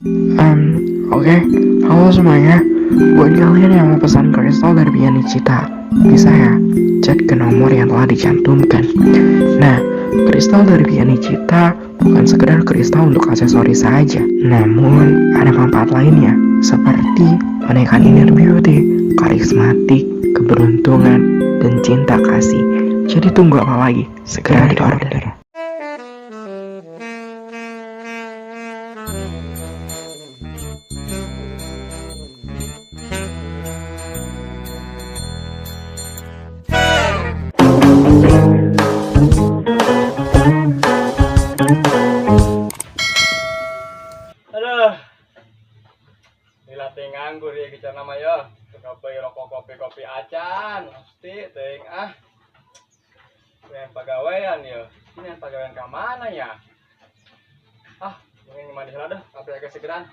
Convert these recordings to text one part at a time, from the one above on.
Oke, halo semuanya. Buat kalian yang mau pesan kristal dari Pianicita, bisa ya chat ke nomor yang telah dicantumkan. Nah, kristal dari Pianicita bukan sekedar kristal untuk aksesoris saja, namun ada manfaat lainnya, seperti menaikkan inner beauty, karismatik, keberuntungan, dan cinta kasih. Jadi tunggu apa lagi? Segera di order. Aduh. Lila teh nganggur ya kita nama ya. Kopi rokok kopi kopi acan, pasti teuing ah. Yang pagawean ya. Ini yang pagawean ka mana ya? Ah, mending mandi heula dah, tapi agak segeran.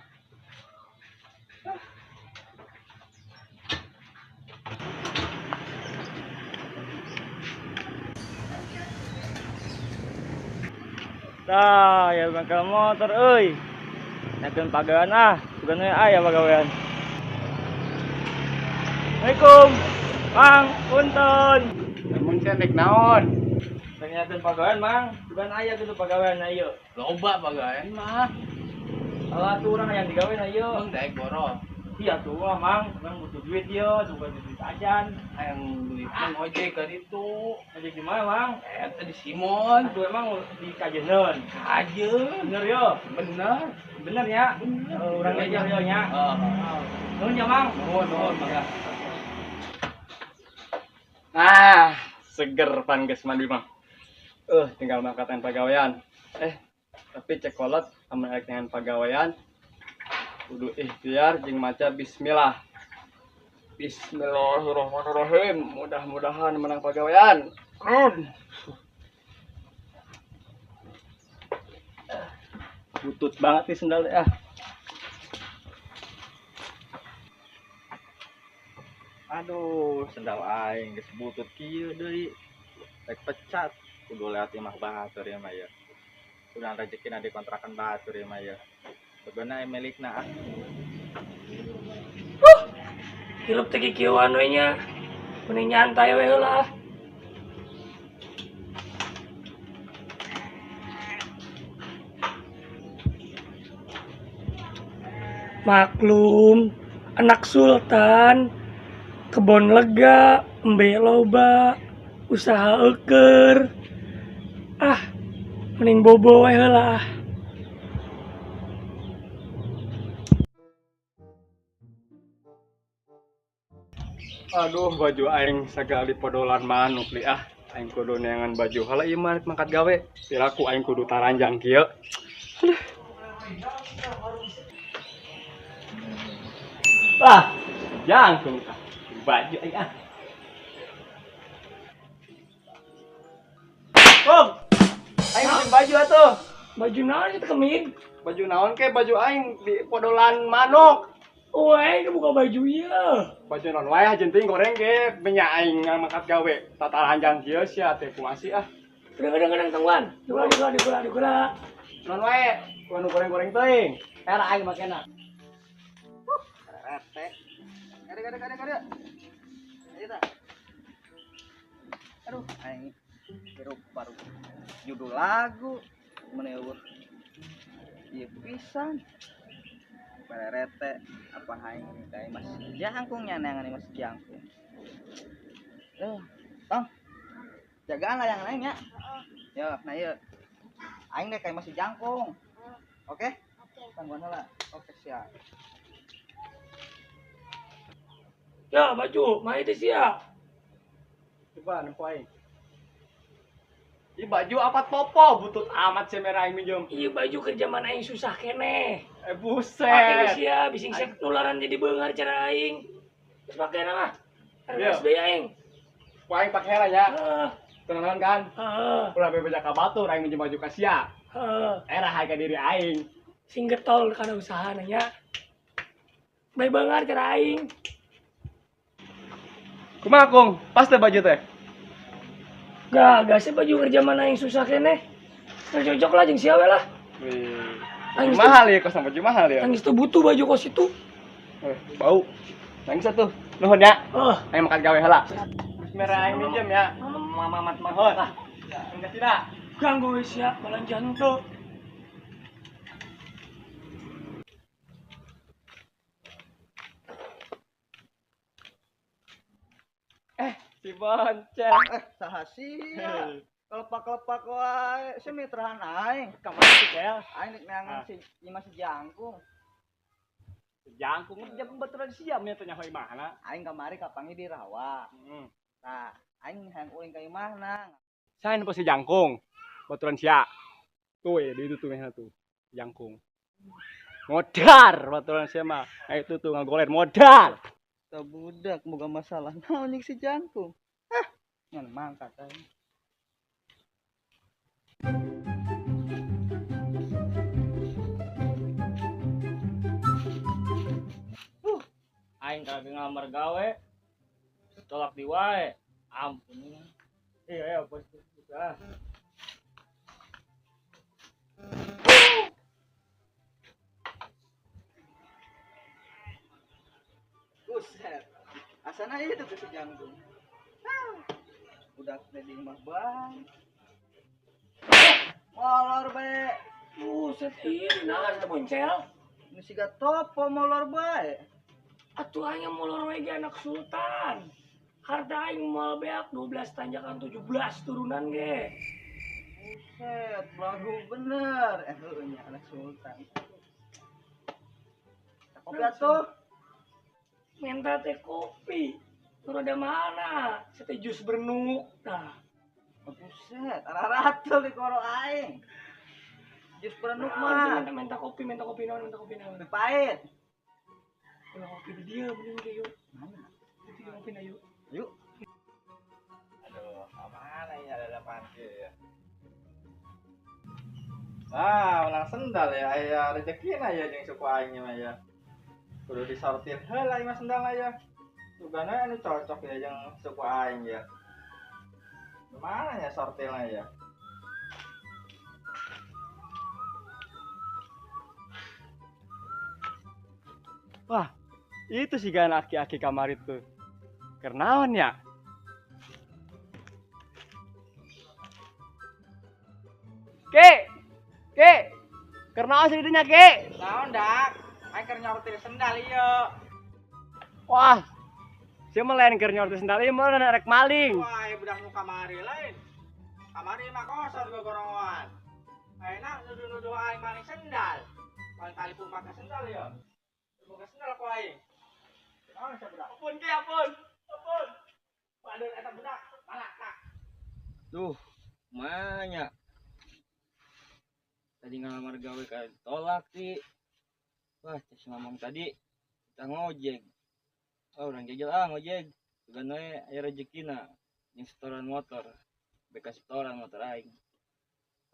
Tah, ya bengkel motor euy. Naikeun pagawean ah, bukan we aya pagawean. Assalamualaikum. Mang, punten. Emang saya nek naon? Nanyakeun pagawean, Mang. Bukan aya gitu pagawean ayo. Loba pagawean mah. Alah tuh urang hayang digawe ayo. Emang daek boro. Iya tuh lah, Mang. Urang butuh duit yo, bukan duit ajan. Hayang duit mah ngojek ka ditu. Ngojek di mana, Mang? Eta di Simon. Aduh emang di Kajeun. Kajeun. Bener yo. Bener. Bener ya? Bener. Urang aja yo nya. Heeh. Nuhun ya, Mang. Nuhun, nuhun, mangga. Ah, seger pan geus mandi mah. Tinggal mangkatan pagawean. Tapi cek kolot amun arek dengan pagawean kudu ikhtiar jeung maca bismillah. Bismillahirrahmanirrahim. Mudah-mudahan menang pagawean. Butut banget nih sendal ah. Aduh, sendal aing geus butut kieu deui. Rek pecat, kudu lewat imah batur ya mah ya. Udah rezekina di kontrakan batur ya mah ya. Sebenarnya milikna ah. Hirup teh kikieuan we nya. Mending nyantai we heula. Maklum, anak sultan, kebon lega, embe loba, usaha euker. Ah, mending bobo we heula ah. Aduh, baju aing sagali podolan manuk li ah. Aing kudu neangan baju heula ieu mah mangkat gawe. Piraku aing kudu taranjang kieu. Aduh. Lah, jangkung tah. Baju aing ah. Bung, aing beli baju atuh. Baju naon itu kemin? Baju naon ke baju aing di podolan manuk. Oh, aing buka baju ieu. Baju naon wae jeung teuing goreng ge benya aing mangkat gawe. Tataranjang kieu sia teh kumaha sih ah. Kadang-kadang tangguan. Dikula dikula dikula dikula. Naon wae, kudu goreng-goreng teuing. Era aing makena. Rete. Kade kade kade kade. Ayo ta. Aduh, aing hirup baru judul lagu mana eueuh. Ieu pisan. Pererete apa aing kae Mas Jangkung nya neangan Mas Jangkung. Tong. Jagaan lah yang lain ya. Yo, nah ieu. Aing deh kayak Mas Jangkung. Oke? Oke. Tangguhan heula. Oke, siap. Ya, baju, mah itu sia. Coba nempo aing. Ih baju apa topo butut amat sih merah aing minjem. Iya baju kerja mana aing susah keneh. Buset. Pake sia bising sek nularan jadi beungar cara aing. Terus pake lah. Iya. RSB aing. Ku aing pake heula nya. Heeh. Tenang kan? Heeh. Ulah bebeja ka batur aing minjem baju ka sia. Heeh. Era harga diri aing. Sing getol kana usahana nya. Bae beungar cara aing. Kumaha Kung? Pas teh baju teh? Gak, gak sih baju kerja mana yang susah keneh. Nggak cocok lah jeung sia we lah. Wih. Mahal ya kos baju mahal ya. Nangis tuh butuh baju kos itu. Bau. Nangis atuh. Nuhun ya. Ayo makan gawe heula. Bismillah aing minjem ya. Mama mat mahon. Enggak tidak. Ganggu wis ya, balanjaan tuh. Si boncel. Saha sia? Kelepak-kelepak wae, si mitrahan aing. Ka mana si Cel? Aing nek neangan si imah si Jangkung. Si Jangkung jam baturan sia nya teh nyaho imahna. Aing kamari kapangi di rawa. Heeh. Tah, aing hayang ulin ka imahna. Saha nu si Jangkung? Baturan sia. Tuh ya, di itu tuh mehna tuh. Jangkung. Modar baturan sia mah. Ayo tuh tuh ngagoler modar. Tah budak boga masalah naon jeung si Jangkung. Hah, ngan mangkat aing. Aing kagak ngelamar gawe. Tolak di wae. Ampun. Iya, bos. Ah. Buset. Asana itu ke si Jangkung. Udah di imah bang. Molor bae. Buset, ini naon teh boncel? Nu siga topo molor bae. Atuh aing molor wae ge anak sultan. Harta aing moal beak 12 tanjakan 17 turunan ge. Buset, baru bener. Heueuh nya anak sultan. Kopi atuh. Minta teh kopi. Turun ada mana? Sete jus bernuk. Nah. Buset, araratul di koro aing. Jus bernuk mah. Minta kopi, minta kopi naon, minta kopi naon. Kopi pahit. Ulah kopi di dia mending ge yuk. Mana? Itu yang kopi na yuk. Yuk. Aduh, mana ya ada parkir ya. Ah, menang sendal ya, aya rezekina ya jeung suku aing mah ya. Kudu disortir heula imah sendal ya. Sugana anu cocok ya jeung suku aing ya. Gimana ya sortirnya ya? Wah, itu sih kan aki-aki kamar itu. Kernaon ya? Ke, ke, kernaon sih itunya ke? Naon dak? Aing keur nyortir sendal ieu. Wah, si mah lain keur nyortir sendal ieu mah rek maling. Wah, budak nu kamari lain. Kamari mah kosor gogorongan. Ayeuna nuduh-nuduh aing maling sendal. Paling kali pun make sendal ya. Boga sendal ku aing. Naon sia budak? Ampun ke, ampun. Ampun. Waduh eta budak, balak tak. Duh, manya. Tadi ngelamar gawe kayak ditolak sih. Wah, cek ngomong tadi kita ngojek. Oh, orang jajal ah ngojek. Sugan we aya rezekina jeung setoran motor. Beka setoran motor aing.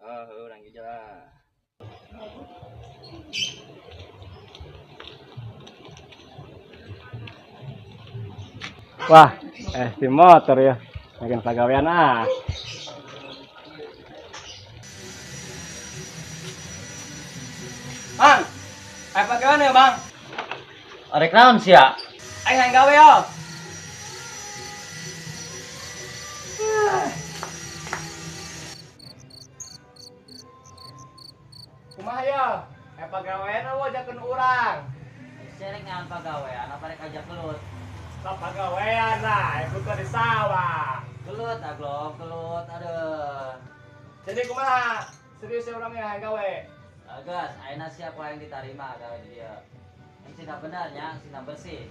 Ah, orang jajal ah. Wah, di motor ya. Makin pagawean ah. Bang, ayo pagawean ya, Bang. Arek naon sia? Aing hayang gawe yo. Kumaha ya? Ayo pagawean eueuh ajakeun urang. Sia rek naon pagawean apa rek ajak gelut? Pagawean lah, ikut di sawah. Gelut aglok, gelut aduh. Jadi kumaha? Serius ya orangnya hayang gawe? Gas, ayeuna siapa yang diterima gawe di dieu? Yang sina bener nya, sina bersih.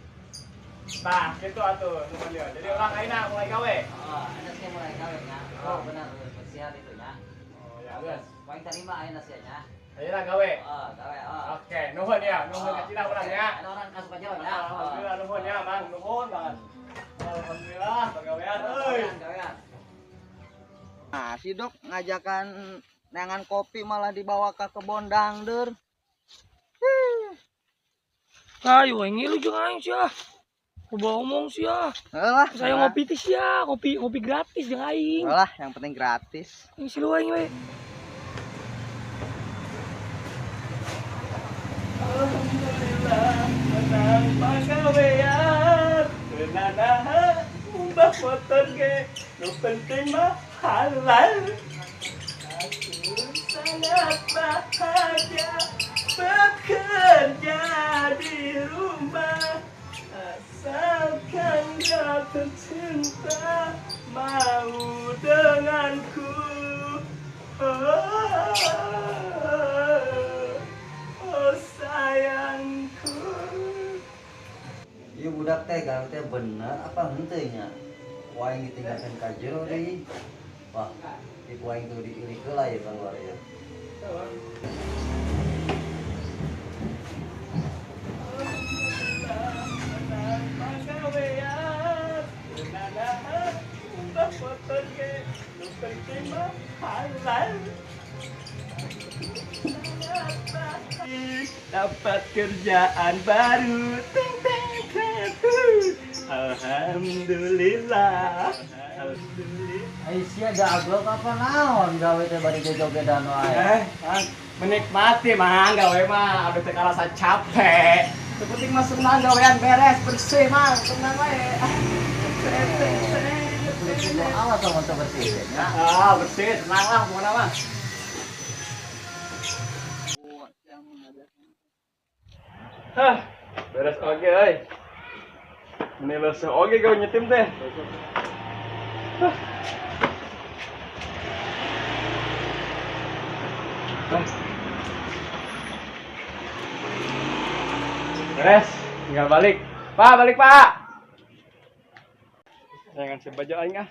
Nah, gitu atuh, nuhun dia. Jadi orang ayeuna mulai gawe. Oh, ayeuna sia mulai gawe nya. Oh, bener bersihan itu nya. Oh, ya geus. Paling terima ayeuna sia nya. Ayeuna gawe. Oh, gawe oh. Oke, nuhun ya, nuhun ka Cina urang ya. Ada orang kasup aja ya. Alhamdulillah nuhun ya, Bang. Nuhun banget. Alhamdulillah pagawean euy. Gawean. Nah, si Dok ngajakan neangan kopi malah dibawa ke kebon dangdur. Ayo aing ngilu jeung aing sia. Coba omong sia. Lah, Saya ngopi teh sia, kopi kopi gratis jeung aing. Lah, yang penting gratis. Aing silu aing we. motor ge, nu penting mah halal. Aku sangat bahagia bekerja di rumah, asalkan dia tercinta mau denganku. Oh, oh sayangku. Ieu budak teh gawe teh bener apa henteu nya? Ku aing ditinggalkeun ka jero deui. Wah, di ku aing tuh diilik heula ya keluar ya. Dapat kerjaan baru. Ting ting ting. Alhamdulillah. Alhamdulillah. Aisyah da aglok apa naon gawe teh bari jojogedan wae. Menikmati mah gawe mah abdi teh karasa capek. Teu penting mah senang gawean beres bersih mah senang wae. Awas sama teu bersih nya. Ah, bersih senang lah pokona mah. Hah, beres oge euy. Meni leuseuh oge gawe nyetim teh. Hah. Beres, tinggal balik. Pak, balik, Pak. Jangan sebajo aing ah.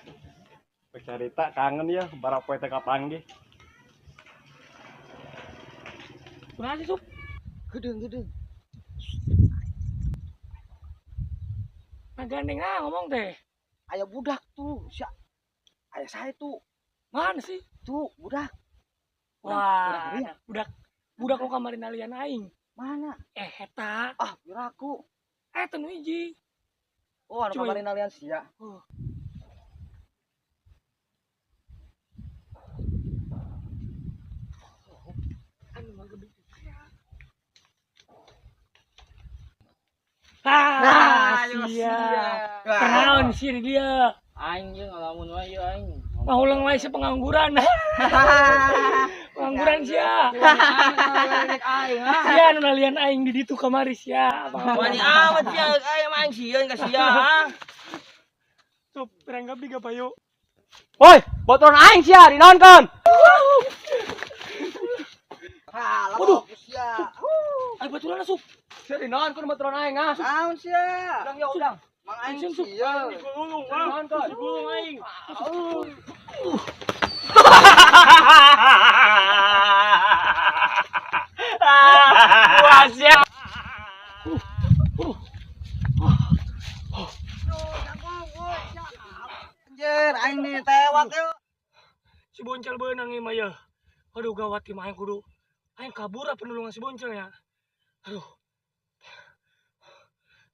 Bercerita kangen ya, barapoe teh kapanggih. Kunaon sih, Sup? Gedeung-gedeung. Nah, gandeng ah ngomong teh. Aya budak tuh, sia. Aya sae tuh. Mana sih? Tuh, budak. Wah, budak. Budak nu kamari nalian aing. Mana? Eta. Ah, piraku. Eta nu hiji. Oh, anu kamari nalian sia. Oh. Anu mah gede. Ah, sia. Kenaon sih dia? Aing ge ngalamun wae ieu aing. Ngaulang wae si pengangguran. Pengangguran sia. Sia anu nalian aing di ditu kamari sia. Wani amat sia aing mah aing sieun ka sia. Sup, pirang gabi ga payo. Woi, botol aing sia dinaonkeun? Waduh. Ayo baturan asup. Sia dinaonkeun botol aing ah? Naon sia? Udang ya udang. Mang aing sia. Digulung, Mang. Digulung aing. Wah, sia. Anjir, aing ditewak yeuh. Si Boncel beunang ieu mah yeuh. Aduh gawat ieu mah aing kudu. Aing kabur apa nulungan si Boncel ya. Aduh.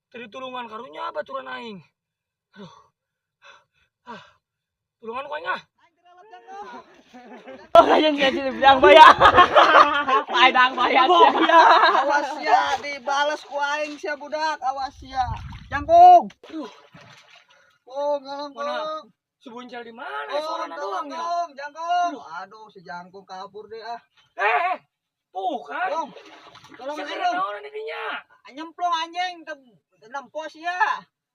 Tadi tulungan karunya baturan aing. Aduh. Ah. Tulungan ku aing ah. Oh, kayaknya sia sih bidang baya. Paidang baya sia. Awas sia dibales ku aing sia budak, awas sia. Jangkung. Aduh. Kung, tolong, Mana? kung. Si Boncel di mana? Kung, Sorana tolong, doang ya. kung, jangkung. Aduh, si jangkung kabur deh ah. Tuh kan. Kung. Tolong Si aing keren dong. naon di dinya? Nyemplung anjing teu nempo sia.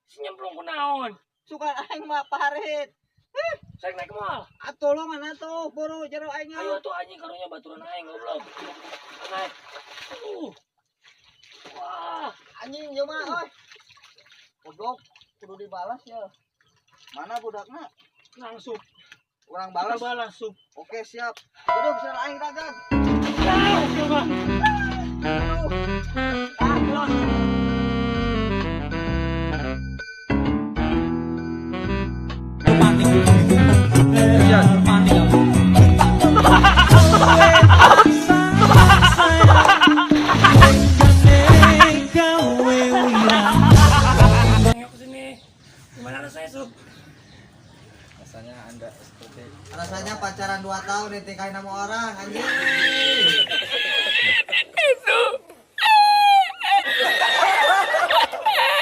Si nyemplung ku naon? Suka aing mah parit. Saya naik moal. Ah, tolongan atuh, buru jero aing. Ayo tuh anjing karunya baturan aing goblok. Naik. Wah, Anjing ieu mah euy. Goblok, kudu dibalas ya. Mana budakna? langsung Urang balas balas. balas sup. Oke, siap. Kudu bisa aing dagang. Ah, oke mah. Aduh. Ah, tolong. Ayo ke sini. Gimana rasanya sup? Rasanya Anda seperti Rasanya pacaran 2 tahun ditingkahin sama orang anjing. Itu.